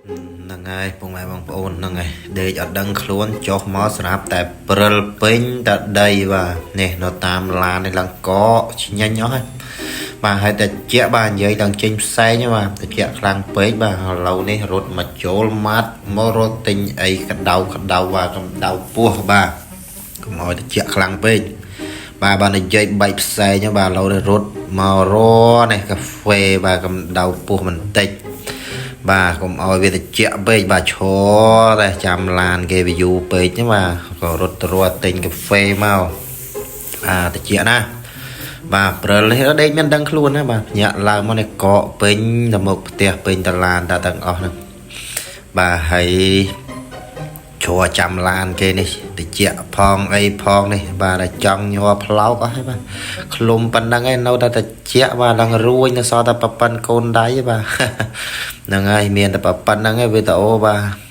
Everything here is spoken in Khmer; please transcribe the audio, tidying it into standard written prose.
ហ្នឹងហើយពុកម៉ែបងប្អូនហ្នឹងហើយដេកអត់ដឹងខ្លួនចុះមកស្រាប់តែព្រិលពេញតែដីបាទនេះនៅតាមឡាននេះឡើងកកឆ្ញាញ់អស់ហើយបាទហើយតែជាក់បាទនិយាយដល់ចេញផ្សែងបាទតិចខ្លាំងពេកបាទឥឡូវនេះរត់មកចូលម៉ាត់មករត់ទិញអីក្តៅក្តៅបាទកម្ដៅពោះបាទកុំឲ្យតិចខ្លាំងពេកបាទបាទនិយាយបែកផ្សែងបាទឥឡូវនេះរត់មករនេះកាហ្វេបាទកម្ដៅពោះបន្តិច បាទកុំឲ្យវាត្រជាក់ពេកបាទឈរតែចាំឡានគេវាយូរពេកហ្នឹងបាទក៏រត់ទៅរត់ទិញកាហ្វេមកបាទត្រជាក់ណាស់បាទព្រិលនេះដេកមិនដឹងខ្លួនណាបាទញាក់ឡើងមកនេះកកពេញទៅមុខផ្ទះពេញតឡានតែទាំងអស់ហ្នឹងបាទហើយឈរចាំឡានគេនេះត្រជាក់ផងអីផងនេះបាទតែចង់ញ័រផ្លោកអស់ហើយបាទឃ្លុំប៉ុណ្ណឹងឯងនៅតែត្រជាក់បាទឡើងរួញនៅសល់តែប្រប៉ិនកូនដៃបាទ ហ្នឹងហើយមានតែប៉ុណ្្នឹងឯងវីដេអូបាទ។